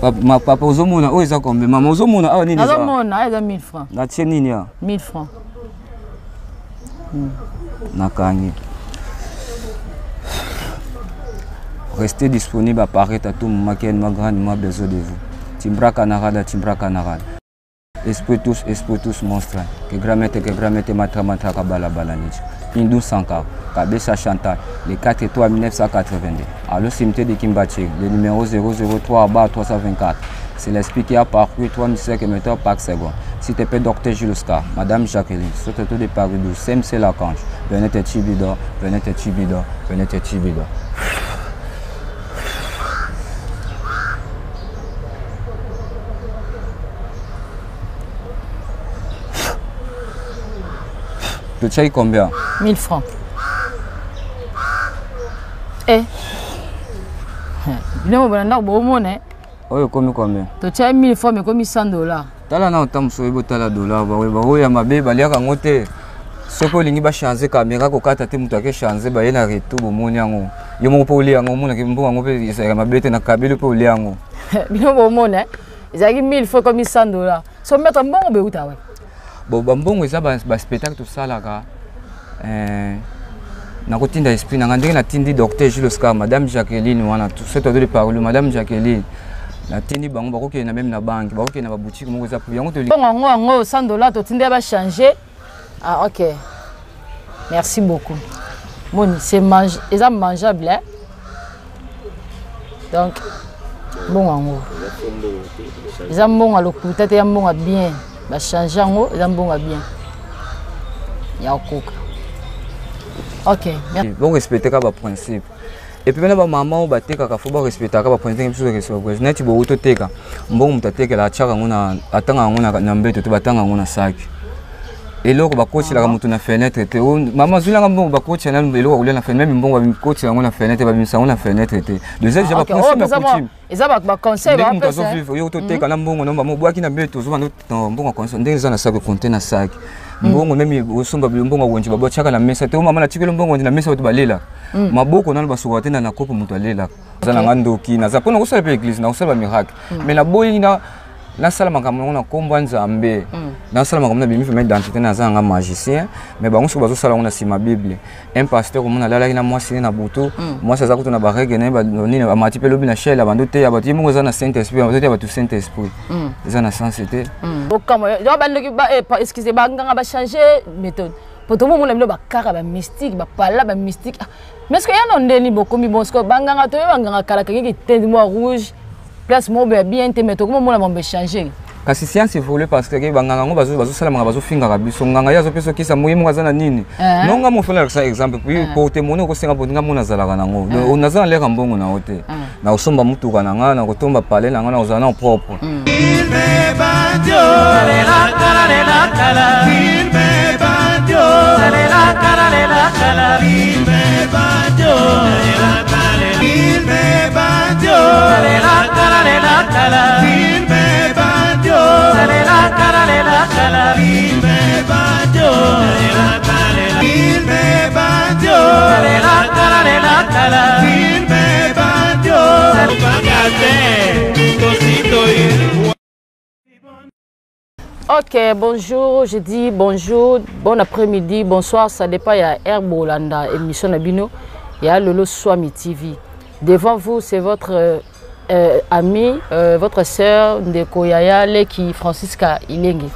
Papa ozomona oyo eza combien? Mama ozomona awa nini? Nazomona eza 1000 francs. Natie nini awa? 1000 francs. Nakangi. Restez disponible à paraître à tout moment qu'elle m'a grandement besoin de vous. Timbra Canarada, Timbra Canarada. Esprit tous, esprit tous monstre. Que grand maître, que grand maître matra matra kabala balanich. Hindou Sankar, Kabessa Chantal, le 4 3 1982. À le cimetière de Kimbache, le numéro 003 bar 324. C'est l'esprit qui a parcouru 3500 mètres par seconde. S'il te plaît, docteur Jules Oscar, Madame Jacqueline, surtout de Paris 12, CMC Lacange, venez te Chibido, venez te Chibido, venez te Chibido. Totiaki combien? 1000 francs. Eh. Bino bona ndako bomona. Eh. Oyo ekomi combien? Totiaki 1000 francs mais ekomi 100 dollars. Tala na ota mosusu oyebi otala dollar baoyo ya mabe baliaka yango te. Soki olingi bachange kamera kokata te moto ake change baye na retour bomoni yango yo moko mpe olia yango omonaki mbongo yango mpe ezalaka mabe te na kabeli mpe olia yango. Bino bomona eh. Ezalaki 1000 francs ekomi 100 dollars. So maître mbongo beuta wapi? Bon bambongo eza baspectacle tosalaka nakotinda esprit nanga ndenge natindi docteur Jules Oscar, madame Jacqueline wana soki tozoli parole madame Jacqueline natindi bango bakokende na meme na banque bakokende na baboutique moko eza yango toli bongo yango yango 100 dollars totindi ya bachanger. Ah ok, merci beaucoup. Moni c'est mange eza mangeable hein? Donc mbongo yango eza mbongo ya lokuta te, ya mbongo ya bien bachange yango eza mbongo ya bien ya kokoka. Ok, bon respecte ka baprincipe et puis mena bamama oyo batekaka fo barespectaka baprincipe biso respecte neti bowuti oteka mbongo moto atekela atiaka yango atanga yango na mbeto te batanga yango na saki eloko bakotielaka moto na fenêtre te. Mama azwilanga mbongo bakotiela nanu eloko kolia na fenêtre meme mbongo bakotiela yango na fenêtre babimisa yango na fenêtre te. Deuxième déjà baprincipe ya coutume eza baconseil ndenge moto azovivre yo toteka na mbongo na mama obwaki na mbeto ozobanda mbongo ya conseil ndenge eza na saki okonte na saki mbongo meme osomba mbongo ya wenze babwatiaka na mesa te. O mama natikeli mbongo wenze na mesa bato balelaka maboko nano basokaka te na kopo moto alelaka. Naza nanga ndoki naza mpona kosala mpe église nakosala bamiracle mais naboyi nasala makambo yango na nkombo ya Nzambe. Nasala makambo na bimi vraiment identité naza nanga magicien mais bango soki bazosala yango na nsima Bible. Un pasteur omona alalaki na mwasi ne na butu mwasi aza kutu na barègle na ye nini amati mpe lobi na shele abandi oteya bato ye moko eza na saint esprit azoteya bato saint esprit eza na sens te. Okamwa bandoki excuse banganga bachange méthode po tomomona bino bakara bamystique bapala bamystique. Mais ce que yana ndeni bokomi bon ce que banganga toye banganga kala kangeki teinte mwa rouge place moko ya bien te mais tokomomona mambo échange. Kasi science évolue parce que banganga yango bazosalamaka bazofingaka biso nganga ye azopesa okisa moye moko aza na nini non nga mofela lakisa exemple puis porte-monnaie okosenga po nga mona azalaka nango naza na leka mbongo na yo te na kosomba motuka na nga na kotomba palais na nga na kozala na propre. Ok, bonjour, je dis bonjour, bon après-midi, bonsoir, ça dépend, il y a Herbe Holanda, émission Nabino, il y a Lolo Swami TV. Devant vous, c'est votre ami, votre sœur Ndeko Yaya Leki Francisca Ilenge.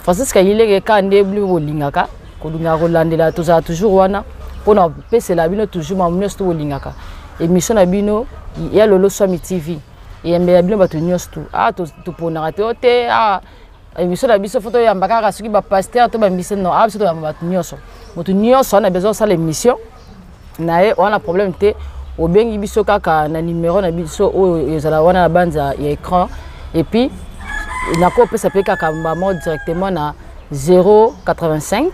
Francisca Ilenge, quand on est bolingaka, kolingaka kolandela, tozala toujours wana, mpona kopesela bino toujours makambo nyonso to bolingaka. Émission na bino ya Lolo Swami TV. Eyembela bino bato nyonso tu. Ah, toponaka te o te, ah, émission na biso fo toyamba kaka soki bapasteur to bambisi non, ah, biso toyamba bato nyonso. Moto nyonso wana besoin osala émission na ye wana problème te, obengi biso kaka na numéro na biso oyo ezala wana na banza ya écran et puis nakopesa mpe kaka mbamo directement na 085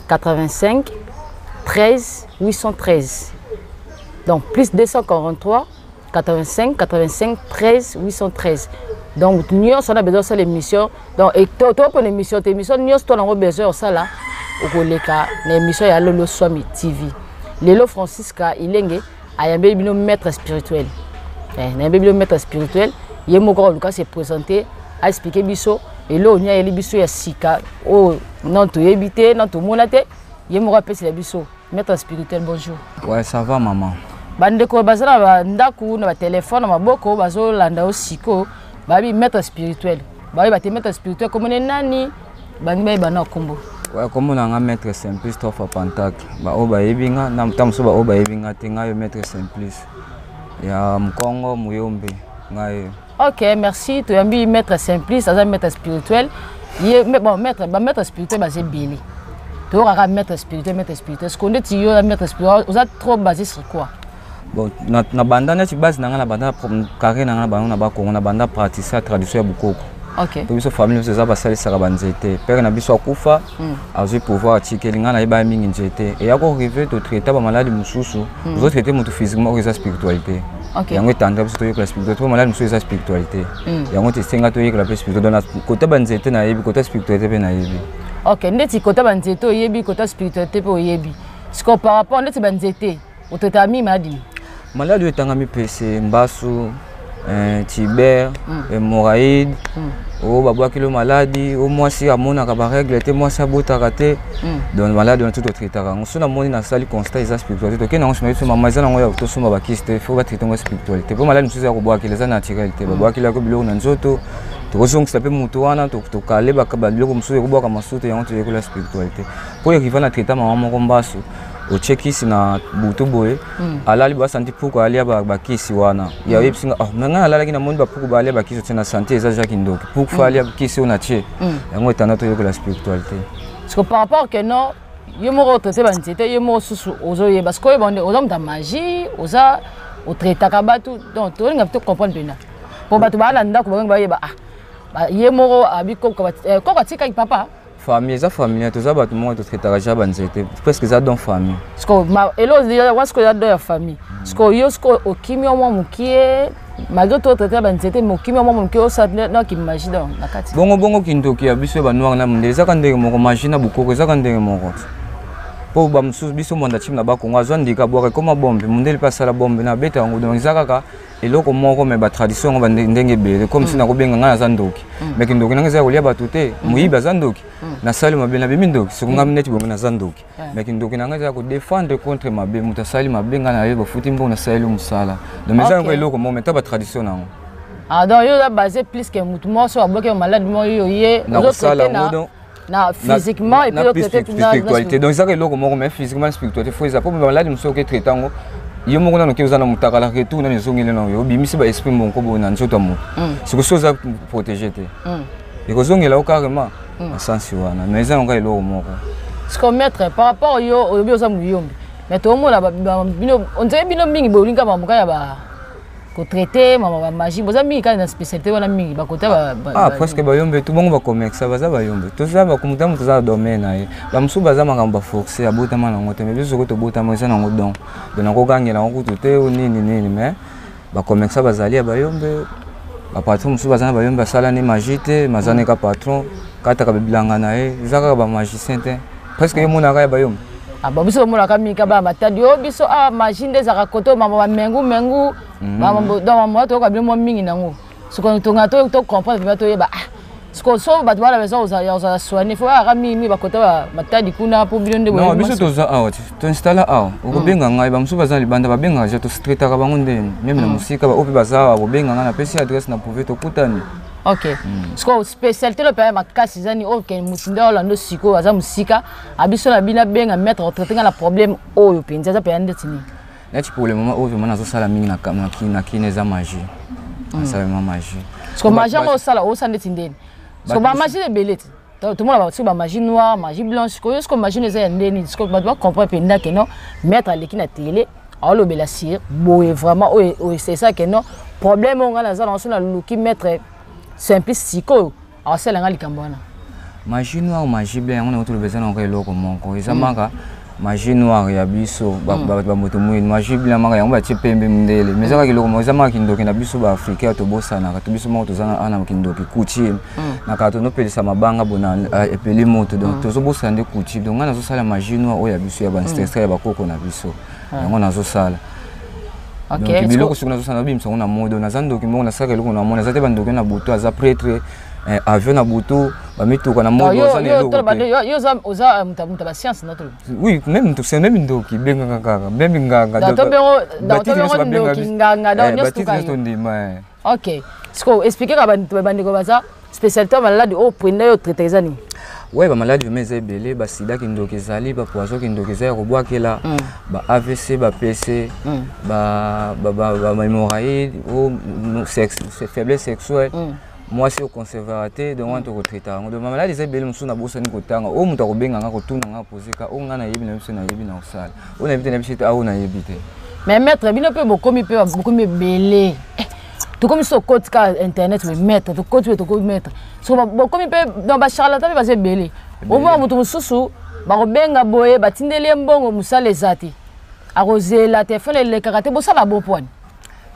85 13 813. Donc plus 243 85 85 13 813. Donc nyonso wana besoin osala émission. Donc topona émission te, émission nyonso to nango besoin osala okoleka na émission ya Lolo Swami TV. Lelo Francisca Ilenge ayambeli bino maître spirituel. Nayambeli bino maître spirituel. Ye moko aluka se présenter, a expliquer biso eloko nini ayeli biso ya sika oyo non toyebi te, non tomona te. Ye moko apesela biso. Maître spirituel, bonjour. Ouais, ça va maman. Bandeko baza na bandako na batelefone na maboko, bazolanda yo sikoyo, bayebi maître spirituel, bayeba te maître spirituel komone nani, bangi bayeba na kombo. Ouais, kombo na nga Maître Simplice Trois fois Pentacle. Baoyo bayebi nga na ntango mosusu, baoyo bayebi nga te, ngai yo Maître Simplice ya Mokongo Muyombe, ngai yo. Ok, merci. Toyambi Maître Simplice, aza maître spirituel. Ye bon, maître, bamaître spirituel baza ebele. Toyokaka maître spirituel, maître spirituel. Siko ndeti yo oza maître spirituel, oza trop basé sur quoi? Bon, na banda neti base na nga, na banda carré na nga na bango na Bakongo, na banda praticien ya tradition ya bokoko. Po biso famille nyonso eza basalisaka banzete. Père na biso akufa, azwi pouvoir, atikeli ngai, nayeba mingi nzete. Eya koarriver totraiter bamaladi mosusu, ozotraiter moto physiquement, oyo eza spiritualité. Yango etanda biso toyekola spiritualité, po maladi mosusu eza spiritualité. Yango tesenga toyekola mpe spiritualité. Donc kota banzete nayebi, kota spiritualité mpe nayebi. Ok, ndeti kota banzete oyebi, kota spiritualité mpe oyebi. Siko par rapport ndeti banzete, otraitaka mingi maladi nini? Maladi oyo etangami pese, mbasu, tuber, hémorroïde, oyo babwakeli maladi, oyo mwasi amonaka barègle te, mwasi abotaka te. Donc maladi wana tu totraitaka yango. So namoni, nasali constat, eza spiritualité, tokende yango nsima. Biso mama eza nango ya tosomba bakisi te, faut batraiter yango spiritualité, po maladi mosusu ya kobwakela eza naturel te. Babwakeli yako biloko na nzoto, tokozongisa mpe motu wana, tokale biloko mosusu ekobwaka masuta. Yango toyekola spiritualité, mpo eriva na traiter mama moko mbasu, otie kisi na butu boye, alali boye, asanti puku alia bakisi wana. Ya oyebisi nga: "Oh, me ngai nalalaki, namoni bapuku balia bakisi otie na santé." Eza jaki ndoki, puku fa alia kisi oyo natie. Yango etanda toyekola spiritualité. Parce que par rapport que non, yo moko otraiter banzete, yo moko susu ozoyeba sikoyo, oyeba nde oza moto ya magie, oza otraitaka bato. Donc tolinga to comprendre mpena, po bato baa na ndako balingi bayeba. Ah, ye moko abi koko koko atikaki papa. Famille eza familial, toza bato moko totraitaka ja banzete, presque eza don famille. Siko eloko wana sikoyo eza don ya famille. Sikoyo yo sikoyo okimi yo mwa mokie, malgré to traiter banzete, mais okimi yo mwa mokie, osala noki magie donc na kati. Bongo bongo kindoki ya biso ya banoir na mondele ezaka ndenge moko, magie na bokoko ezaka ndenge moko, mpo bamosusu biso mwanda chimi na Bakongo azwa ndika, abwaka, ekoma bombe. Mondele mpe asala bombe na abeta yango. Donc eza kaka eloko moko, me batradition yango ndenge ebele. Comme si nakobenga ngai naza ndoki, me kindoki nanga eza ya kolia bato te. Moyibi aza ndoki, nasali mabe, nabimi ndoki. Soki ngai neti bongo naza ndoki, me kindoki nanga eza ya kodéfendre contre mabe. Moto asali mabe, ngai naye, bafuti mbongo, nasaleli mosala. Donc eza yango eloko moko, me ta batradition nango. Ah, donc yo oza basé plus que motu moko so aboki maladi moko, yo ye nakosala yango donc na physiquement et puis spiritualité. Donc ezaka eloko moko, mais physiquement spiritualité faut eza, po maladi mosusu oke traiter yango yo moko nano, oke oza na motakala, retour nano ezongeli nano yo, obimisi baesprit monko boye na nzoto ya moto. Sikoyo so oza protégé te, ekozongela yo carrément na sensi wana, mais eza yango eloko moko. Siko maître, par rapport yo olobi oza moyombi, mais toomona bino, on dirait bino mingi bolinga makambo kaka ya ba kotraiter mama bamagie, boza mingi kaka na spécialité wana mingi bakota. Ah, presque bayombe tu bongo, bacommerça baza bayombe. Toza bakomuta, moto aza na domaine na ye. Bamosusu baza makambo baforce, abotama nango te, mais biso soki tobotama, eza nango don. Donc nakogangela yango kutu te o nini nini, mais bacommerça bazali ya bayombe, bapatron mosusu baza na bayombe, asala ne magie te, maza neka patron kataka bilanga na ye, eza kaka bamagicien te. Presque ye monaka ya bayombe. Ah, bon, biso tomonaka mingi kaka bana Matadi oyo. Biso awa magie nde ezalaka kote oyo, mama bamengu mengu. Donc mama toyoka bino mwa mingi nango. Sikoyo tonga to comprendre vraiment, toyeba. Ah, sikoyo so bato bana besoin ya kozala soigné, faut bayaka mingi mingi bakota Matadi kuna, mpo bino nde Non, biso toza awa, toinstaller awa. Okobenga ngai, bamosusu baza na libanda, babengaka ja, totraitaka bango ndeni même na mosika. Oyo mpe baza awa, kobenga ngai, napesi adresse na privé, tokutani. Ok, sikoyo spécialité lo mpenza makasi eza nini? Oyo ke motu nde olanda sikoyo, aza mosika, abiso na bino, abenga maître, otraiter nga na problème oyo mpenza, aza mpenza ndeti nini? Neti pour le moment oyo vraiment nazosala mingi na kini eza magie, nasala vraiment magie. Siko magie yango osala, osala ndeti ndeni? Siko bamagie ebele te, tomona soki bamagie noire, magie blanche. Sikoyo siko magie eza ya ndeni? Siko bato bacomprendre mpenza ke non, maître aleki na télé, aolobela sur boye vraiment oyo esesa ke non, problème oyo ngai naza nango, so naluki maître Simplice sikoyo, akosala nga likambo wana. Magie noire, magie blanc, yango nango toloba eza nango eloko moko. Eza maka magie noire ya biso bato bamoto mwindu, magie blanc maka yango batie pembe mindele, mais eza kaka eloko moko. Eza maka kindoki na biso baafricain, tobosanaka to biso moko toza na kindoki coutume na kaka tonopelisa mabanga bona epeli moto. Donc tozobosana nde coutume. Donc ngai nazosala magie noire oyo ya biso ya baancestre, ya bakoko na biso, yango nazosala. Donc biloko soki nazosala nabimisa yango na modo. Naza ndoki moko, nasalaka eloko na mona. Eza te bandoki na butu, aza prêtre, avion na butu, bamituka na modo, aza na eloko te. Yo oza moto ya bascience na toloba? Oui, même c'est même ndoki, bengaka kaka même nganga. Ndoki, nganga, donc nyonso. Batiti nyonso ndima. Ok, siko explique kaka bandeko baza spécialité ya maladi oyo pwenda yo traité eza nini? Ouais, bamaladi vraiment eza ebele. Basida kindoki ezali, bapoison kindoki eza ya kobwakela, ba AVC, ba PC, bahémorroïde, o faiblesse sexuelle, mwasi oconservera te. Donc wana tokotraita yango. Donc bamaladi eza ebele, mosusu nabosani kotanga. Oyo moto akobenga nga, kotuna nga, poseka oyo nga nayebi na biso, nayebi na kosala. Oyo nayebi te, na biso te, aoyo nayebi te. Mais maître, bino mpe bokomi, mpe bokomi ebele. Tokomi so okoti kaka internet, we maître, tokoti we tokomi maître. So bokomi mpe, donc bacharlatan mpe baza ebele. Omona moto mosusu bakobenga boye, batindeli ye mbongo, mosala eza te, akozela telefone elekaka te. Bosala bo pwani?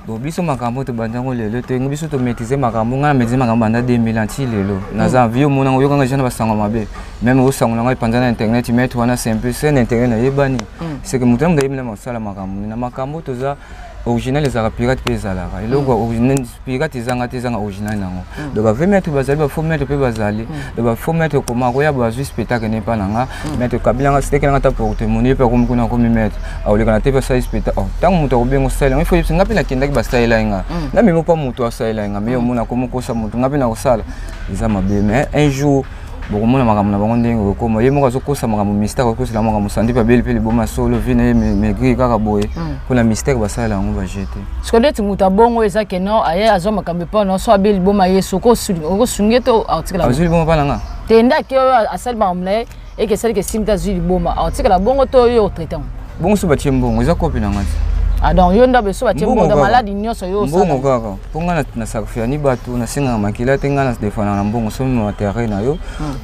Bon, biso makambo tobandi yango lelo te. Biso tomaîtrise makambo. Ngai na maîtrise makambo banda 2000 ans ti lelo. Naza vie, omonango, oyokanga déjà na basango mabe. Même osango na ngai epanza na internet, maître wana, c'est un peu se na internet nayebani. C'est que moto na moto ayebi na mosala makambo na makambo. Toza original, ezalaka pirate mpe ezalaka eloko original. Pirate ezanga te, ezanga original nango. Donc bavrai maître bazali, bafaux maître mpe bazali. Donc bafaux maître koma koya, bazwi spectacle ne mpa na nga. Maître Kabila nga sitekela nga ta porte-monnaie mpe akomi kuna, akomi maître, akoleka na te mpe asali spectacle. Ntango moto akobenga osala yango, il faut yebisa nga mpe nakendaki, basalela ye nga, namemi mpa moto asalela ye nga. Mais omona akomi kosa moto, nga mpe na kosala eza mabe. Mais un jour bokomona makambo na bango ndenge okokoma. Ye moko azokosa makambo mystère, akokosela makambo sandi mpe abeli mpe liboma solo vi na ye maigri kaka boye mpona mystère basalela yango baje te. Siko neti moto abongo eza ke non, aye azwa makambo epa na so, abeli liboma, ye soki okosungi ye to aotikala? Azwi liboma mpa na nga? Te, nde ake oyo asali makambo na ye, eke esali ke esimbi te, azwi liboma, aotikala bongo to oyo otraite yango? Bongo so batie mbongo, eza kopi na nga te. Ah, donc yo nda beso batie mbongo, maladi nyonso yo? Mbongo kaka, mpo nga nasacrifia ni bato, nasengaka makila te. Nga nadefana na mbongo, somi matériel na yo,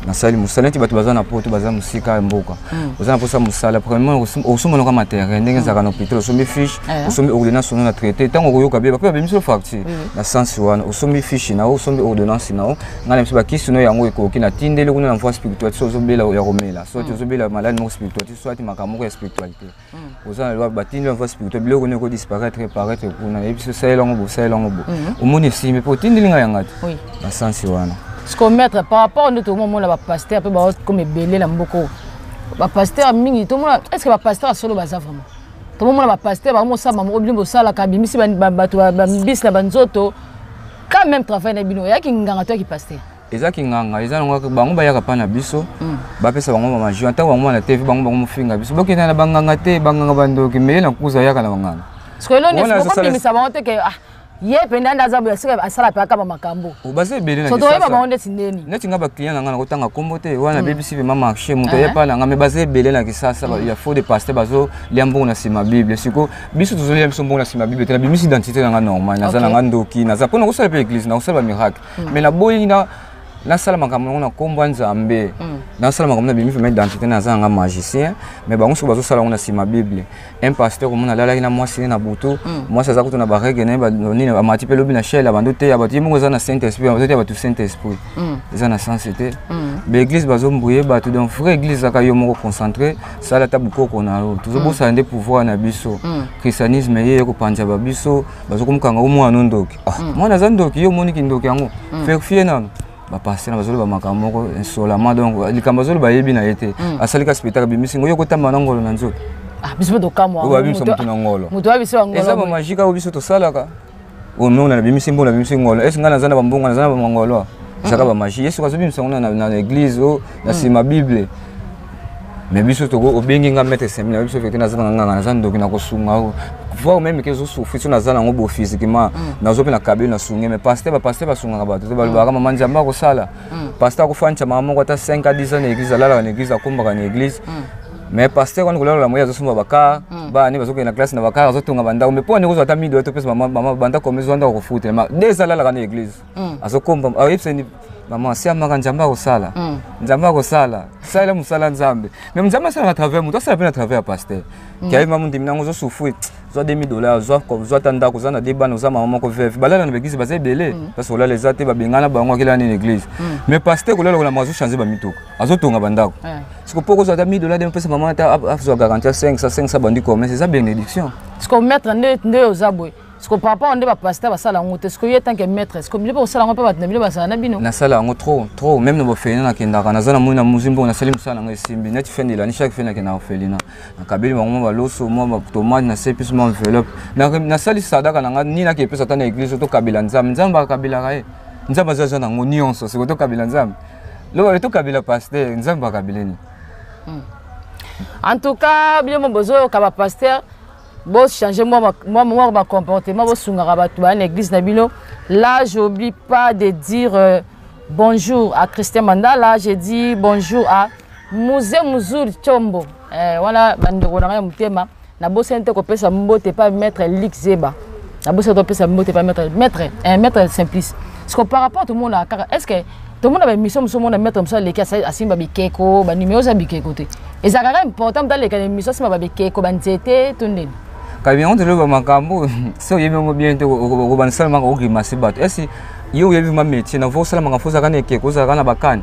nasali mosala. Neti bato baza na poto, baza mosika ya mboka, oza na mposa mosala, premièrement osombanaka matériel ndenge ezalaka na hôpital. Osombi fiche, osombi ordonnance ono na traité. Ntango okoyoka be bape babimisi yo facture na sens wana, osombi fiche na yo, osombi ordonnance na yo, ngai na biso bakisi no yango ekoki, natindeli kuna na voie spirituelle. So ozobela ya komela, soit ozobela maladi moko spiritualité, soit makambo moko ya spiritualité, oza na loi, batindi voie spirituelle, biloko nini ekodisparaître, paraître kuna, nayebi so osalela yango bo, osalela yango bo, omoni esimbi mpo otindeli ngai yanga te na sensi wana. Siko maître, par rapport nde tokomomona bapasteur mpe bakoma ebele na mboka, bapasteur mingi tomona, est ce que bapasteur solo baza vraiment? Tomomona bapasteur bakomosala moko, bino bosalaka, bimisi bato bambisi na banzoto. Quand même travail na bino oyaki nganga to yaki pasteur? Ezaki nganga, eza nango. Bango bayaka mpa na biso, bapesa bango bamagie. Ntango bango na TV, bango bango mofinga biso, bokenda na banganga te, banganga bandoki. Meye na kuza ayaka na banganga. Sikoyo bango te ke ye mpenza nde aza boye, soki asala mpe akaba makambo? Baza ebele na So toyeba bango ndeti ndeni? Neti nga, baclient na nga, nakotanga nkombo te wana, bebisi vraiment marché. Moto aye pa na nga, mais baza ebele na Kisasa ya faux de pasteur, bazolia mbongo na nsima Bible. Siko biso tozolia biso mbongo na nsima Bible te. Nabimisi identité na nga normal, naza na nga ndoki, naza mpona kosala mpe église, nakosala bamiracle, mais naboyi na nasala makambo yango na nkombo ya Nzambe. Nasala makambo, nabimi vraiment identité, naza nanga magicien. Mais bango soki bazosala yango na nsima Bible, un pasteur komona alalaki na mwasi ne na butu, mwasi aza kutu na barègle na ye nini, amati mpe lobi na chaire, abandi oteya bato, ye moko eza na Saint Esprit, azoteya bato Saint Esprit, eza na sens te. Baéglise bazombuye bato. Donc vrai église ezaka yo moko concentré, sala ata bokoko na yo. Tozobosana nde pouvoir na biso. Christianisme ye ekopanza babiso, bazokomokanga o mwana ndoki. Mwana aza ndoki, yo omoniki ndoki yango, vérifie nano. Bapasteur na bazoloba makambo moko insolamment. Donc likambo azoloba, ayebi na ye te. Asali ka spectacle, bimisi ngo, yo kotamba na ngolo na nzoto. Biso mpe tokamwa. Oyo babimisa motu na ngolo. Moto wa biso ya ngolo. Eza bamagie kaka biso tosalaka. Oyo mona nabimisi mbongo, nabimisi ngolo. Ese ngai naza na bambongo, naza na bamangolo? Ezaka bamagie. Ye soki azobimisa ngo na église o na nsima Bible. Mais biso toko obengi nga maître Semina, biso vérité, naza na nganga, naza ndoki, na kosunga o voire même ke ezosouffrir. So naza nango bo physiquement, nazo mpe na kabeli, nasunge. Mais pasteur, bapasteur basungaka bato te. Balobaka mama Nzambe akosala. Pasteur akofandisa mama moko ata 5 à 10 ans na église, alalaka na église, akombaka na église. Mais pasteur wana kolalola moye, azosomba bakar, bana bazokende na classe na bakar, azotonga bandako. Mais mpo wana ekozwa ata mido topesa mama banda kome ezwa ndako kofutela ma de alalaka na église, azokomba, ayebisa ni mama asiamaka, Nzambe akosala, Nzambe akosala, salela mosala Nzambe. Mais Nzambe asalaka travers moto, asala mpe na travers ya pasteur. Kiaye mama, ndimi nango, ozosouffrir. Zwa 2000 dollars, zwa ata ndako, oza na de bana, oza mama moko veuve. Balala na baeglise, baza ebele parce kolala eza te. Babengana bango, akela nini église. Mais pasteur kolala kolama, azochange bamituka, azotonga bandako. Siko mpo kozwa ata 1000 dollars de mpesa mama, ata azwa garantie ya 500 500, bandi commerce, eza bénédiction. Siko maître, nde oza boye, siko par rapport nde bapasteur basala yango te, siko ye tant que maître, siko bino mpe kosala yango mpe bato na bino basala na bino? Nasala yango trop trop, même na baorphelinat nakendaka, naza na moi na muzi mbongo, nasali mosala nanga esimbi neti fin de l'année. Chaque fin nakendaka orphelinat, nakabeli bango mwa baloso, mwa batomate, nasali biso mwa enveloppe. Nasali sadaka na nga nini, naki epesa ata na église. Tokabela Nzambe, Nzambe akabelaka ye, Nzambe azaza nango nyonso. Siko tokabela Nzambe, loba tokabela pasteur, Nzambe akabeleni. En tout cas, bino mo bozoyoka, bapasteur bochange mwa bacomportement, bosungaka bato baya na église na bino. Là, j'oublie pas de dire bonjour à Christian Mandala, j'ai dit bonjour à Muze Muzuri Chombo. Wana bandeko na ngai ya motema. Nabosani te kopesa mbote pa maître Lik Zeba, nabosani te kopesa mbote pa maître Simplice. Parce que par rapport tomonaka kaka, est ce que tomona baémission mosusu, omona maître mosusu aleki, asimba bikeko, banimero eza bikeko te. Ezalaka kaka important moto aleka na émission asimba babikeko, banzete to ndeni? Kabi yango toloba makambo so oyebi yango bien te, okobanda maka ogrimase bato. Esi yo oyebi ma métier na vo osala makambo, fo ozalaka na ekeko, ozalaka na bakani.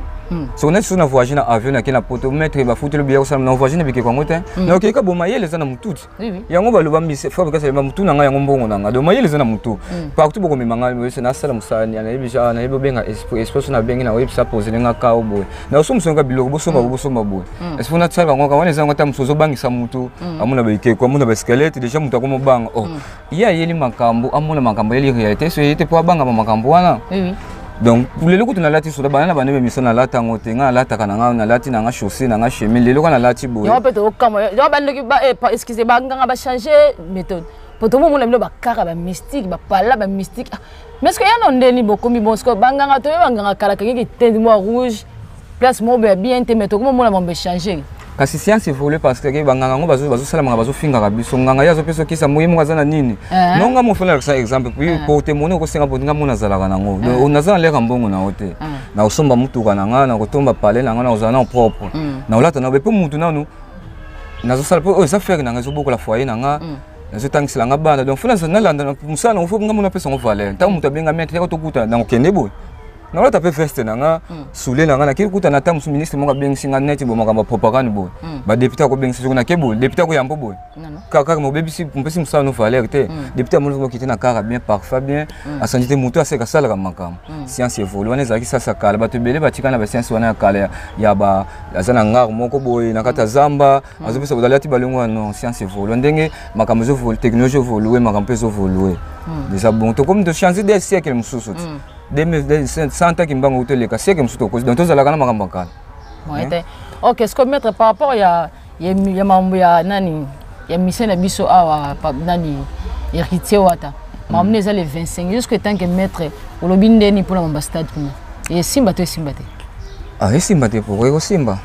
Soki neti so na voyage na avion, nake na poto, maître bafuteli biya kosala na voyage na bikeko yango te, na okei ka bo mayele eza na motu ti. Yango baloba fabrikasi motu na ngai, yango mbongo na ngai. Donc mayele eza na motu partout. Bokomema ngai ese nasala mosala, nayebi nayebi obenga esprit, esprit so nabengi, na oyebisa posele nga kao boye, naosomba biloko, bosomba boye, bosomba boye. Esprit nasala bango kaka wana, eza yango. Ata mosu ozobangisa motu, amona baekeko, amona basquelette, déjà motu akomobanga. Oh, ye ayeli makambo, amona makambo, ayeli réalité, so ye te mpo abangama makambo wana. Donc lelo kutu nalati soda bana na bana bemiso, nalata yango te. Ngai nalataka na ngai, nalati na ngai chaussure na ngai, chemise. Lelo ka nalati boye. Yango mpe tokokama yango. Bandoki, excuse, banganga bachange méthode po tomomona bino bakaka bamystique, bapala bamystique. Mais ce que ya no ndeni bokomi bon, ce que banganga toye banganga kala kangeki teinte mwa rouge, place moko boya bien te, mais tokomomona mambo echange. Kasi science évolue, parce que banganga yango bazosalamaka, bazofingaka biso. Nganga ye azopesa okisa moye moko aza na nini. No nga mofela alakisa exemple, puis porte-monnaie okosenga po nga mona azalaka nango. Donc naza na lere mbongo na yo te, na kosomba mutuka na nga, na kotomba palais na nga, na kozala na propre, na kolata na mpo mutu nanu nazosala mpo oyo eza frère na nga, ezobokola foyer na nga, nazotangisela nga bana. Donc fo nalanda mosala nango, fo nga mona apesa yango valeur. Ntango moto abenga maître, yaka tokuta, nakokende boye, nalata mpe veste na nga, soulier na nga, nakei kuta na ta mosu. Ministre moko abengisi nga neti boye, makambo ya propagande boye, badéputé akobengisa. Soki nake boye, député akoyambo boye, kaka mobebisi, mopesi mosala no valeur te. Député amoni okite na kaka bien, parfait, bien asandi te. Motu aseka asalaka makambo. Science évolue. Wana ezalaki sasa kala, bato ebele batika na bascience wana ya kala ya ba aza na ngare moko boye na kati ya zamba, azopesa alati balongo wana. Non, science évolue. Ndenge makambo ezovolue, technologie évolue, makambo mpe ezovolue déjà. Bon, tokomi tochange de siècle mosusu ti 100 ans kimbango toleka siècle mosusu tokosi. Donc tozalaka na makambo ya kala. Ouais, te. Ok, ce que maître, par rapport ya mambo ya nani, ya mission na biso awa, nani, Héritier Wata, makambo eza le 25 jusque, tant que maître olobi ndeni mpona mambo ya stade kuna, esimba to esimba te? Ah, esimba te. Pourquoi ekosimba?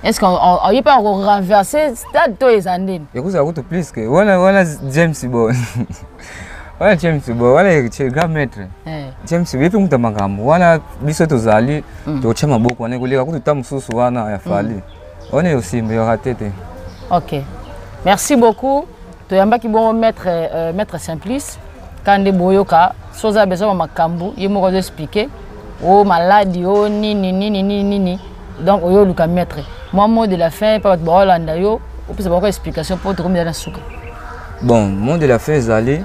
Est ce que oye mpe akorenverse stade to eza ndeni? Ekozala kutu plus que wana. Wana James Bond, wana James Bond, wana Héritier grand maître. James ye mpe mutu ya makambo wana. Biso tozali totya maboko wana, ekoleka kutu ta mosusu wana ya Fally wana, eyosimba, eyora te te. Ok, merci beaucoup. Toyambaki bongo maître Simplice ka nde boyoka. So oza besoin ya makambo, ye moko azoexplike o maladi o nini nini nini nini. Donc oyo oluka maître, mwa mot de la fin mpa bato baolanda yo, opesa bango explication mpo tokomi na suka. Bon, mot de la fin ezali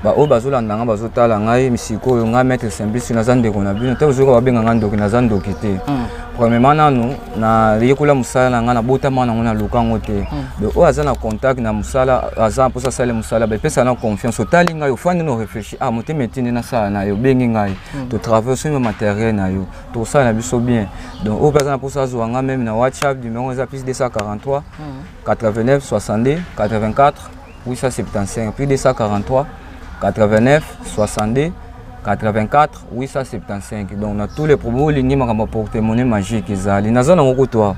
baoyo bazolanda nga, bazotala ngai sikoyo. Ngai maître Simplice, naza ndeko na bino te. Ozoyoka babenga ngai ndoki, naza ndoki te. Premièrement, nanu nayekola mosala na ngai, nabotama nango, naluka yango te. Donc oyo aza na contact na mosala, aza mposa asala mosala, bapesa na confiance. Otali ngai, ofandi na réfléchir, ah, motema etindi nasala na yo, obengi ngai, totravaille, osombi matériel na yo, tosala na biso bien. Donc oyo mpe aza na mposa azwa nga même na WhatsApp, numéro eza plus 243 89 62 84 875, plus 243 89 62 84 875. Donc na tous les problèmes, olingi makambo ya porte-monnaie magique, ezali, naza nango kutu awa.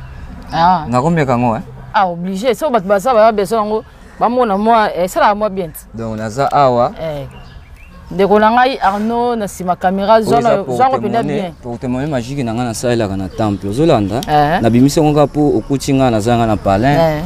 Ah. Nakomeka yango, eh? Ah, obligé. So bato baza baya besoin yango, bamona mwa esalaka mwa bien ti. Donc naza awa. Ndeko na ngai Arnaud na nsima caméra, zwango mpenza bien. Porte-monnaie magique na ngai nasalelaka na temple, ozolanda. Nabimisi yango kaka mpo okuti ngai naza ngai na palin,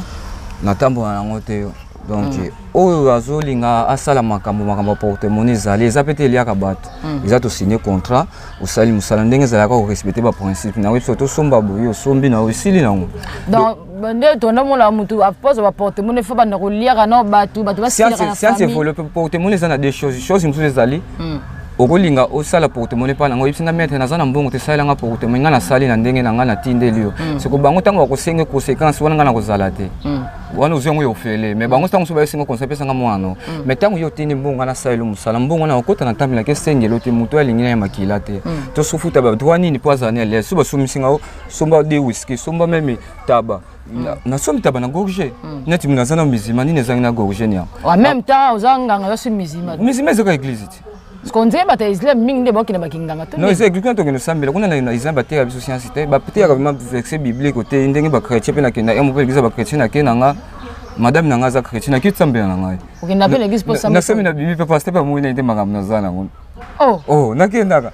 natambola nango te. Donc oyo azolinga asala makambo, makambo ya porte-monnaie ezali, eza pe te eliaka bato. Eza tosigné contrat, osali mosala ndenge ezalaka, korespecte baprincipe na yo. Biso tosomba boye, osombi na yo, esili nango. Donc nde tondomona motu apoza baporte-monnaie, fo banda koliaka na bato, bato basilaka na science famille. Évolue. Porte-monnaie eza na deux choses. Chose mosusu ezali, okolinga osala porte-monnaie mpa nango, oyebisi nga: "Maître, naza na mbongo te, esalelanga porte-monnaie." Nga nasali na ndenge na nga, natindeli yo. Siko bango ntango bakosenge conséquence wana, nga na kozala te wana, ozwi yango ya ofele. Mais bango ntango mosusu bayosenga conseil, apesanga mwana. Mais ntango yo otindi mbongo, nga nasaleli mosala, mbongo wana okota na ntambelaka, esengeli te moto alingi na ya makila te. Tosofuta badroit nini mpo azala ni alese? So basomisinga, somba de whisky, somba même taba. Nasombi taba na gorge neti naza na mizima nini ezangi na gorge ni yango. En même temps oza nganga, oza musulman. Mizima ezaka église te. Parce qu'on dirait bato ya islam mingi nde bakokende bakinganga to? Non, eza église kuna tokende osambela kuna. Na islam bateyaka biso science te, bateyaka vraiment verset biblique te. Ndenge bachrétien mpe nakenda emo mpe église ya bachrétien, nake na nga, madame na nga aza chrétien, naki tosambela na ngai. Okenda mpe na église mpo? Nasombi na bibi mpe, pasteur mpe amoni nai te makambo naza nango. Oh. Oh, nakendaka.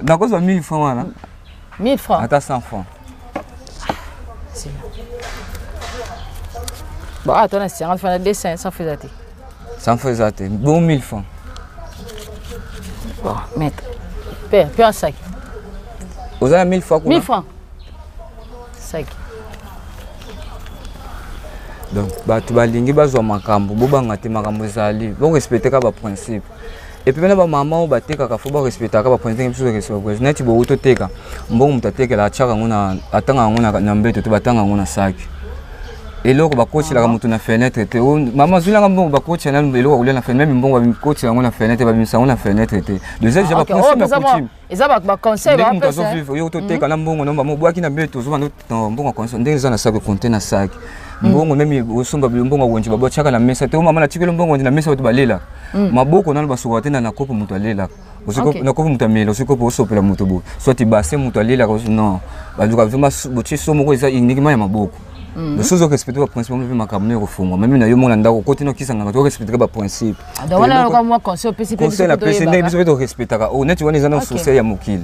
Nakozwa 1000 francs wana. 1000 francs? Ata 100 francs. Bon, ah, tona 50 francs na 200, 100 francs eza te. 100 francs eza te. Bon, 1000 francs. Bon, maître, père, père, sac. Oza na 1000 francs kuna? 1000 francs, sac. Donc bato balingi bazwa makambo, bobanga te, makambo ezali, borespecte kaka baprincipe. Et puis mena bamama oyo batekaka, fo barespectaka baprincipe ndenge biso torespecte baprincipe. Neti bowu toteka mbongo, moto atekela atiaka yango na atanga yango na mbeto te, batanga yango na saki. Eloko bakotielaka moto na fenêtre te. Mama azwilanga mbongo, bakotiela nanu eloko ya kolia na fenêtre. Même mbongo bakotela yango na fenêtre, babimisa yango na fenêtre te. Déjà déjà baprincipe ya coutume. Eza baconseil. Ndenge moto azovivre, yo toteka na mbongo na obwaki na mbeto, ozwa mbongo ya conseil ndenge eza na saki, konte na saki mbongo. Même osomba mbongo ya wenze, babwatiaka na mesa te. O mama, natikeli mbongo wenze na mesa, bato balelaka. Maboko nano basokaka te na kopo moto alelaka, na kopo moto amela, osi kopo osopela moto boye, soit base moto alelaka. Non, baluka vraiment botie so moko eza uniquement ya maboko. Soki ozorespecte baprincipe mpe makambo no ekofungwa. Même na yo mona ndako okoti na okisangaka, torespecteka baprincipe. Conseil napesi, ndenge biso mpe torespectaka oyo neti wana eza na social ya mokili.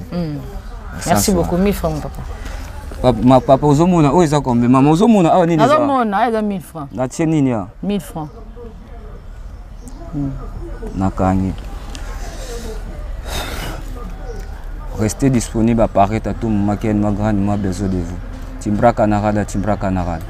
Merci beaucoup, 1000 francs, papa. Ma papa, ozomona oyo eza combien? Mama, ozomona awa nini? Nazomona eza 1000 francs. Natie nini awa? 1000 francs. Nakangi. Restez disponible, apparaître à tout moment qu'elle m'a grandement besoin de vous. Timbra Canarada, Timbra Canarada.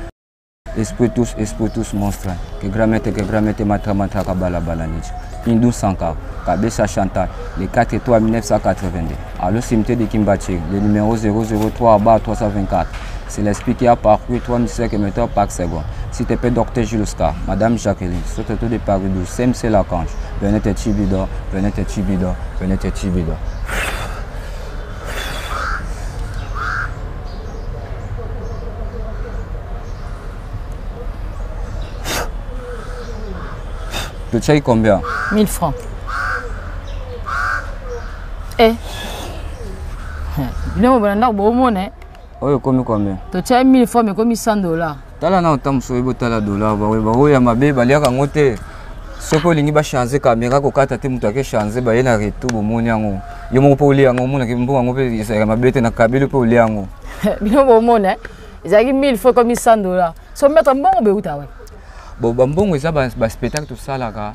Esprit tous, esprit tous monstres. Que grand maître matra matra kabala balanich. Hindou Sankar, Kabessa Chantal, le 4 3 1982. À le cimetière de Kimbache, le numéro 003 bar 324. C'est l'esprit qui a parcouru 3005 mètres par seconde. S'il te plaît, docteur Jules Oscar, Madame Jacqueline, surtout de Paris 12, CMC Lacange, venez te Chibido, venez te Chibido, venez te Chibido. Totiaki combien? 1000 francs. Eh, bino bona ndako bomona. Oyo ekomi combien? Totiaki 1000 francs, mais ekomi 100 dollars. Tala na ota mosusu oyebi, otala dollar. Baoyo ya mabe baliaka yango te. Soki olingi bachange caméra, kokata te, moto ake change, baye na retour, bomoni yango yo moko mpo olia yango, omonaki mbongo yango mpe ezalaka mabe te na kabeli mpe olia yango. Bino bomona, ezalaki 1000 francs, ekomi 100 dollars. So maître, mbongo beuta wapi? Bon, bambongo eza baspectacle tosalaka.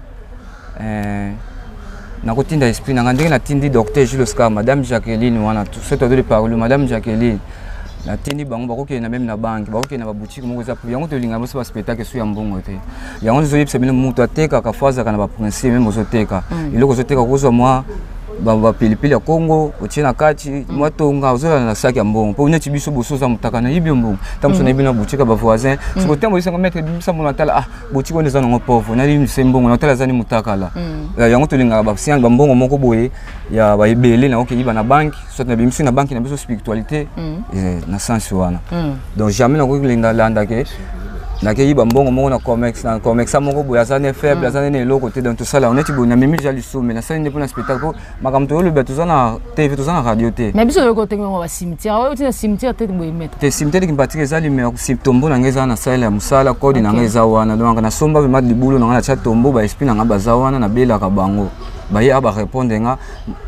Nakotinda esprit na nga ndenge natindi docteur Jules Oscar, madame Jacqueline wana, soki tozoli parole, madame Jacqueline, natindi bango bakokende na même na banque, bakokende na baboutique moko eza. Yango tolingaka biso baspectacle so ya mbongo te. Yango tozoyebisa bino, moto atekaka fo azalaka na baprincipe. Même ozoteka eloko, ozoteka, kozwa mwa bapilipili ya Kongo, otie na kati mwa tonga, ozolala na saki ya mbongo. Mpo neti biso boso oza motaka, nayibi yo mbongo, ntango mosu nayibi na boutique ya bavoisin. Soki otembo oyesango, maître, bimisa mbongo, natala. Ah, boutique wana eza nango pauvre, nalimise mbongo, natala eza ni motakala. Yango tolingaka basiane bambongo moko boye ya baebele, nakokeyiba na banque, soit nabimisi na banque na biso spiritualité na sens wana. Donc jamais nakoki landa ke nakeyiba mbongo moko na comex, na comexa moko boye aza ne faible, aza nene eloko te. Donc tosala neti boye, namemi ja lisume, nasali nde mpona spectacle, mpo makambo toyoloba, toza na TV, toza na radio te. Mais biso toyoki otenge ngo bacimetière oyo, tina cimetière te boye, maître? Te, cimetière Kimbatika eza limero. Tombo na ngai eza na sale ya mosala, kode na ngai eza wana. Donc nasomba vraiment libulu na ngai, natia tombo, baesprit na ngai baza wana, nabelaka bango. Baye a barépondre nga,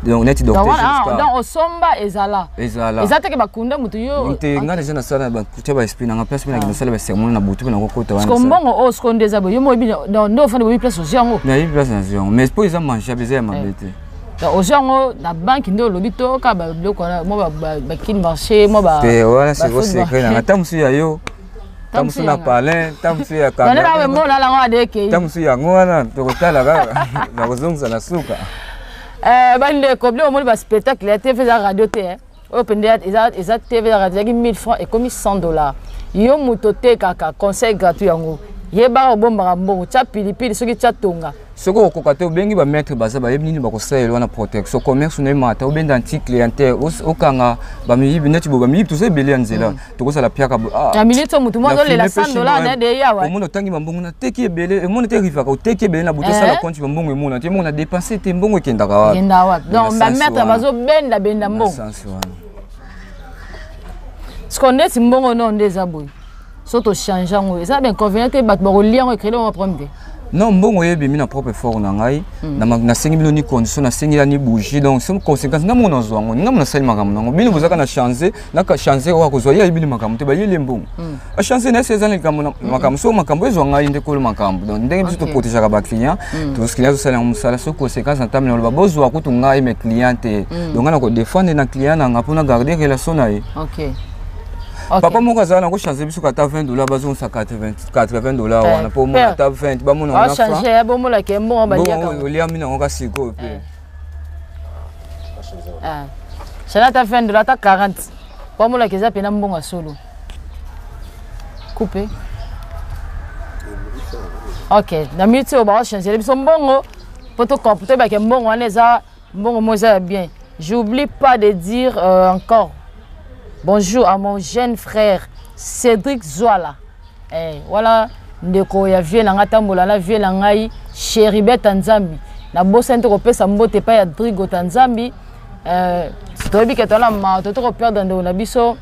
donc neti docteur. Donc osomba ezala? Ezala. Eza teke bakunda motu yo? Te, nga deja nasala, batia baesprit nanga place mpe nakende osala basermon na butu mpe nakokota. Wana mbongo oyo siko nde eza boye, yo moyebi nde ofandi, boyebi place ozwi yango? Nayebi place nazwi yango, mais mpo eza mangeable, eza ya mabe te. Donc ozwi yango na banque nde olobi to kaka babiloko wana, mwa bakini marché, mwa? Te, wana siko secret nanga. Ta mosusu ya yo, ta mosusu na palin, ta mosusu ya Mbona adekei. Ta mosusu yango wana, tokotala kaka, nakozongisa na suka. Bandeko, bino omoni baspectacle ya TV, eza radio te. Oyo mpenza eza TV, eza radio. Ezalaki 1000 francs, ekomi 100 dollars. Yo moto otekaka, conseil gratuit yango: yebaka obombaka mbongo, tia pilipili, soki tia tonga. Soki okokoka te, obengi bamaître, baza bayebi nini bakosalela wana. Protection commerce na emata, obenda anti clientèle, okanga bamiyibi neti boye. Bamiyibi toza ebele ya nzela, tokozala piaka. Na minute oyo motu moko azolela 100 dollars na de yawa. Omona otangi bambongo, nateki ebele, emona te, erivaka oteki ebele na butu, osala compte, bambongo emona te, mbongo na dépense te, mbongo ekendaka wapi? Ekendaka wapi? Donc bamaître bazobenda-benda mbongo. Siko neti mbongo no nde eza boye, so tochange yango, eza bainconvénient te? Bato bakolia yango, ecréer bango problème te? Non, mbongo oyo ebimi na propre effort na ngai. Nasengi bino ni condition, nasengi ya ni bougie, donc so conséquence nga moko nazwa yango, nga mo nasali makambo nango. Bino bozaka na change, naka change oyo akozwa ye, ayebi makambo te, bayeli mbongo, achange na ese eza na likambo makambo. So makambo ezwa ngai nde kolo makambo. Donc ndenge biso toprotégeaka baclient, client tosala yango mosala, so conséquence na ntambi naloba bozwa kutu ngai, mais client te. Donc ngai na kodéfendre na client na nga mpona garder relation na ye. Papa moko azala na kochange biso kata 20 dollar, bazongisa 80 dollar wana mpo omona ata 20 bamona. Oliami nango ka sikoyo mpe. Change ata 20 dollar, ata 40, po amonaka eza mpena mbongo ya solo. Coupe. Ok, na minute oyo baochangele biso mbongo mpo toyebake mbongo wana eza mbongo mo eza ya bien. J'oublie pas de dire encore bonjour à mon jeune frère Cédric Zwala. Eh, wala ndeko ya vie na ngai, tambola na vie na ngai Cheribet Nzambi. Nabosani te kopesa mbote epai ya Drigota Nzambi. Toyebi ke toza na mawa, to tokoperdre ndeko na biso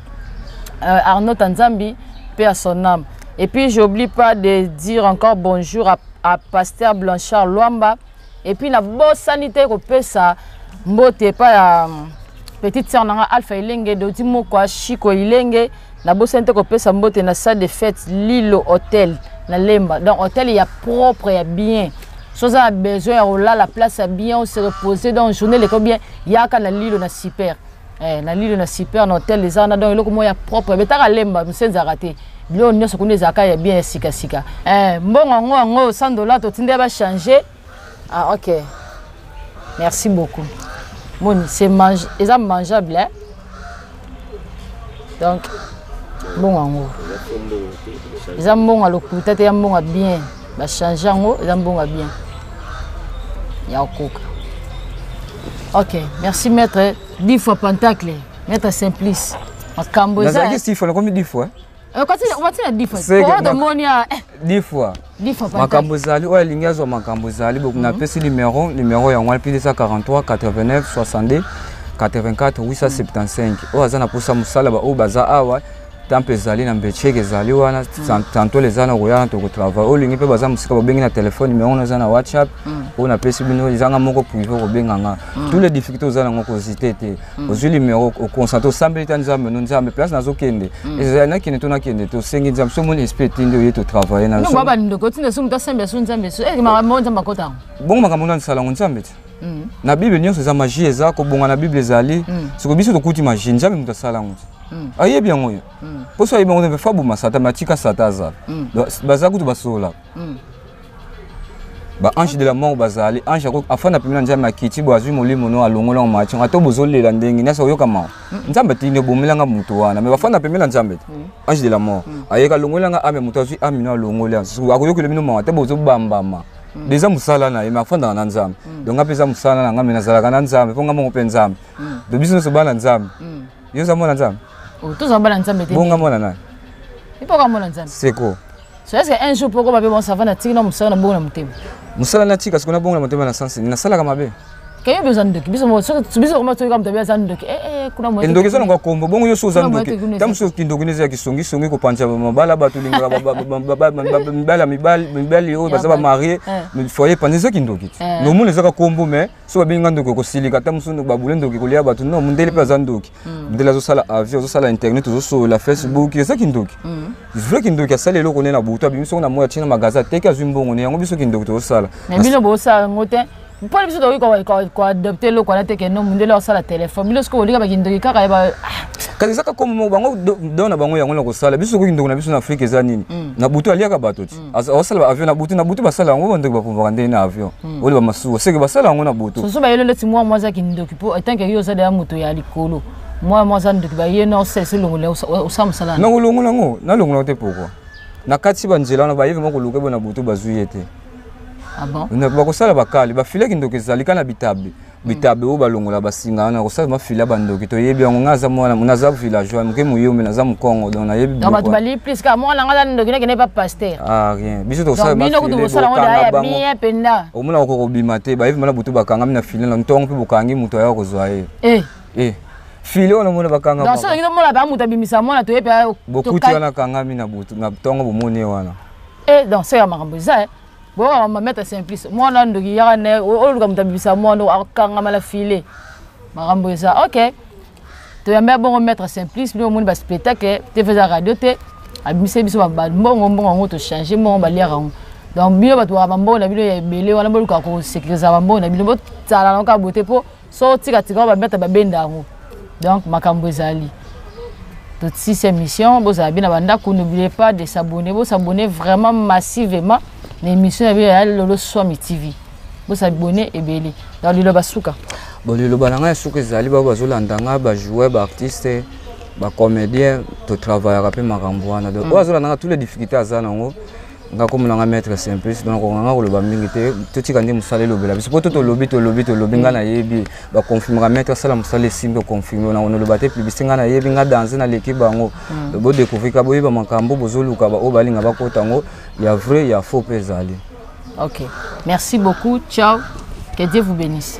Arnaud Nzambi, paix à son âme. Et puis j'oublie pas de dire encore bonjour à pasteur Blanchard Luamba. Et puis nabosani te kopesa mbote epai ya petite sœur nanga Alpha Elenge, Dodi Moko, Chiko Elenge. Nabosani te kopesa mbote na salle de fête Lilo Hotel na Lemba. Donc hôtel ya propre, ya bien. So oza na besoin ya kolala place ya bien, ose reposer, donc journée eleko bien, yaka na Lilo na super. Na Lilo na super na hôtel eza wana. Donc eloko moko ya propre betaka Lemba, mosenzaka te, biloko nyonso kuna ezalaka ya bien, ya sikasika. Mbongo yango 100 dollar totindi ya bachange. Ah ok, merci beaucoup. Moni c'est mange, eza mangeable, hein? Donc mbongo yango eza mbongo ya lokuta te, ya mbongo ya bien, bachange yango, eza mbongo ya bien ya kokoka. Ok, merci maître. 10 fois pentacle, maître Simplice, makambo eza. Nazalaki 6 fois, nakomi 10 fois. Watina 10 fois po tomoni. 10 fois. 10 fois. Makambo ezali, oyo alingi azwa makambo ezali. Napesi numéro yango wana: +243 89 62 84 875. Oyo aza na mposa mosala, baoyo baza awa, temple ezali na Mbecheke, ezali wana, tantole eza na koya na tokotravaille. Oyo olingi mpe baza mosika, babengi na telefone, numéro wana eza na WhatsApp oyo napesi bino, ezanga moko privé, kobenga nga. Tous les difficultés oza nango, kozite te, ozwi numéro, oconcentre, osambeli ta Nzambe no Nzambe, place nazokende ezali, nakende to nakende te, osengi Nzambe. So omoni esprit etindi, oye totravaille na. Bandeko, otinda so moto asambela so Nzambe, so makambo Nzambe akota. Bongo makambo ndo asala yango Nzambe te. Na Bible nyonso eza magie, eza kobonga na Bible ezali. Siko biso tokuti magie, Nzambe moto asala yango te, ayebi yango yo mpo so ayebi yango te, fa boma Satan, me atika Satan azala. Baza kutu basololaka, baange de la mort bazali. Ange afanda pembeni na Nzambe, akiti bo, azwi molimo no, alongola ngo mati. Ata bozolela ndenge nyonso, oyoka mawa, Nzambe atindi obomelanga moto wana. Me bafanda pembeni na Nzambe te. Ange de la mort ayeka, alongolanga ame moto, azwi ame no, alongoli, akoyokela bino mawa te. Bozobambama deja mosala na ye, me afandaka na Nzambe. Donc nga mpe eza mosala na nga, me nazalaka na Nzambe mpo nga moko mpe Nzambe. Donc biso nyonso bana Nzambe. Yo oza mwana Nzambe? Tozala bana Nzambe te. Bonga mwana nani? Ipoka mwana Nzambe. Seko. So est-ce que un jour poko babe, bon, ça va, natiki na mosala, na bongo na motema? Mosala natika, siko nabongo na motema na sansi nasalaka mabe. Keyo biso ndoki, biso biso koma toyoka moto aza ndoki. Kuna moye Ndoki eza nango kombo bongo nyonso oza Kuna ndoki. moye te kuna Ta mosusu kindoki neza ya kisongisongi, kopanza mabala, bato olingaka mibali ya mibali oyo Ya baza bato. bamarie, foyer epanza, eza kindoki te. Nomona ezaka kombo, mais so babengi nga ndoki, okosilika. Ta mosusu babule ndoki kolia bato. Non, mondele mpe aza ndoki. Mondele azosala avion, azosala internet, ozosolola Facebook, eza kindoki. Vrai kindoki asali eloko nde na butu, abimi soko na moi, atie na magasin, ateki, azwi mbongo ne yango. Biso kindoki tozosala. Mais bino bosala yango te. Mpona biso tokoki koadopter eloko wana te ke no mondele osala telefone. Bino soki bolika bakindoki kaka ya ba Kasi ezaka kombo moko bango don na bango yango na kosala. Biso soki kindoki na biso na Afrique eza nini? Na butu aliaka bato ti azosala ba avion na butu. Na butu basala yango, bandoki bapumbaka ndenge na avion oyo bamasuwa, seke basala yango na butu. Soso bayelo ndeti mwa mwa aza kindoki, mpo en tant que yo oza deya moto ya likolo, mwa mwa aza ndoki, baye na osalisa olongola, osala mosala na kolongola yango, nalongola te. Pourquoi? Na kati banzela wana bayebi ma koluka bo na butu, bazwi ye te. Ah bon? Bakosala bakali bafile. Kindoki ezali kaka na bitabe, bitabe oyo balongola basinga wana, kosala mafile ya bandoki. Toyebi yango. Nga aza mwana, naza villageois moke, moyombe, naza mokongo, donc nayebi. Donc bato bali plus kaka mwana nga aza ndoki, nakende pa pasteur. Ah, rien. Biso tokosala Donc bino kutu bosala yango bokanga ya bango. Bien mpenza. Omona oko kobima te, bayebi mana butu bakangami na file na ntongo mpe bokangi moto aya kozwa ye. E file wana omona bakanga. Donc soki tomona ba moto abimisa mwana, toyebi. Bokuti wana akangami na butu, na ntongo bomoni ye wana. Donc soki ya makambo eza boyoka maître Simplice, mwana ndoki yaka ne oluka moto abimisa mwana, akangama na file. Makambo eza ok. Toyamba bongo maître Simplice. Bino omoni baspectacle te, fe eza radio te. Abimiseli biso mbongo, mbongo yango tochange, mbongo baliaka yango. Donc bino bato baka bambongo na bino ya ebele wana, boluka kosécuriser bambongo na bino, botala nango kaka boye te, mpo so otikatika oyo bamaître babenda yango. Donc makambo ezali totisisi émission. Bozala bien na bandako. N'oubliez pas de s'abonner, bosabonner vraiment massivement na émission na bino ya Lolo Swami TV. Bosabonner ebele. Donc liloba suka. Bon, liloba na ngai ya suka ezali bao bazolanda ngai, bajoueur, baartiste, bacomédien, totravaillaka mpe makambo wana. Donc oyo azolanda ngai, tous les difficultés aza nango, nga komona nga maître Simplice. Donc nakoka nga koloba mingi te. Totika nde mosala elobela biso, mpo to tolobi, tolobi, tolobi. Nga nayebi baconfirmaka, maître asala mosala esimbi, oconfirme. Noloba te publicité. Nga nayebi nga danse, naleki bango. Bodécouvrir ka, boyeba makambo bozoluka, oyo balinga bakota yango ya vrai, ya faux mpe ezali. Ok, merci beaucoup. Ciao, que Dieu vous bénisse.